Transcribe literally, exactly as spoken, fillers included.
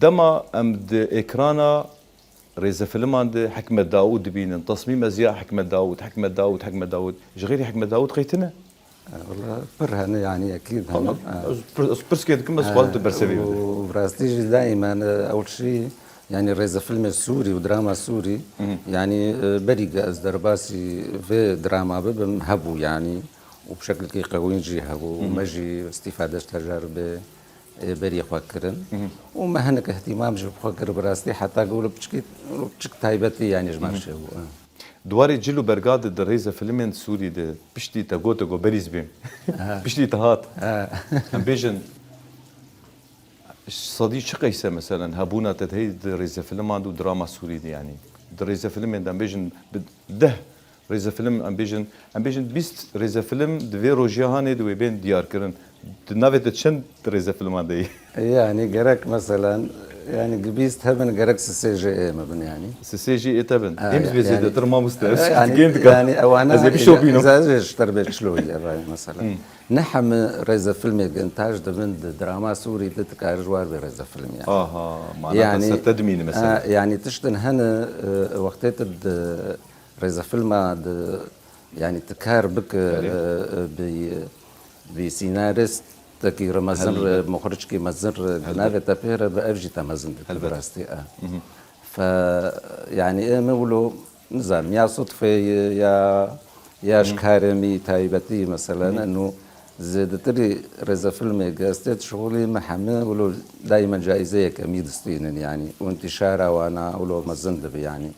Dema em di ekrana rêzefilman de Hikmet Daûd dibînin, tasmîm ez ya Hikmet Daûd, Hikmet Daûd, Hikmet Daûd. Ji xêrî Hikmet Daûd qey tune? Wala pir hene, yanî ekîd hene. Tamam. Ez pir-, ez pirsê dikim, ez xwarim tu bersevî bide. Û bi rastî jî daîmen, e, ew çî, yanî rêzefilmê Sûrî û drama Sûrî, yanî, e, berî ge ez derbasî vê drama bibim, hebû yanî. Û bi şeklekî qewîn jî hebû. Û me jî îstîfade ji tecaribê ê berî xwe kirin. Û me hinek îhtîmam jî bi xwe kir bi rastî, heta ku wilo piçkî, wilo piçik taybetî yanî ji me re çêbû. Di warê cil û berga de di rêzefilmên Sûrî de piştî te gote ku berîz bêm. Piştî te hat. Em bêjin, sedî çi qeyse meselen hebûna te hey di rêzefilman de û drama Sûrî de yanî? Di rêzefilmên de em bêjin bi deh rêzefilim, em bêjin, em bêjin bîst rêzefilim di vê rojiya hanê di wê bên diyarkirin. Di navê te çend rêzefilman de ye? Yanî gerek meselen, yanî gi bîst hebin, gerek sisê jê ê me bin yanî. Sisê jê ê te bin. Ha, êm zê yanî, zêdetir mamoste. Ha, yanî, yanî ewana ez ê bişopînim. Ez ê ji te re bê çilo ye, mesela. Ne heme rêzefilmê gintaj dibin di drama Sûrî de dikare ji war bê rêzefilm yanî. Aha, mana te ser te dimîne mesela. Ha, yanî tiştin hene, e, wextê tu di rêzefilma de, yanî tu kar bike, e, e, bi, bi sînaristekî re mezin re, muxricekî mezin re, navê te pê re bi ev jî te mezin dike bi rastî, e. Fe, yanî ê me wilo, nizanim, ya sudfê ye, ya, ya ji karê me taybetî, meselen, eno zêdetirî rêzefilmê ge ez tê dişixulî me heme wilo daîmen caîzeyeke me distînin, yanî û întîşara wana wilo mezin dibe, yanî.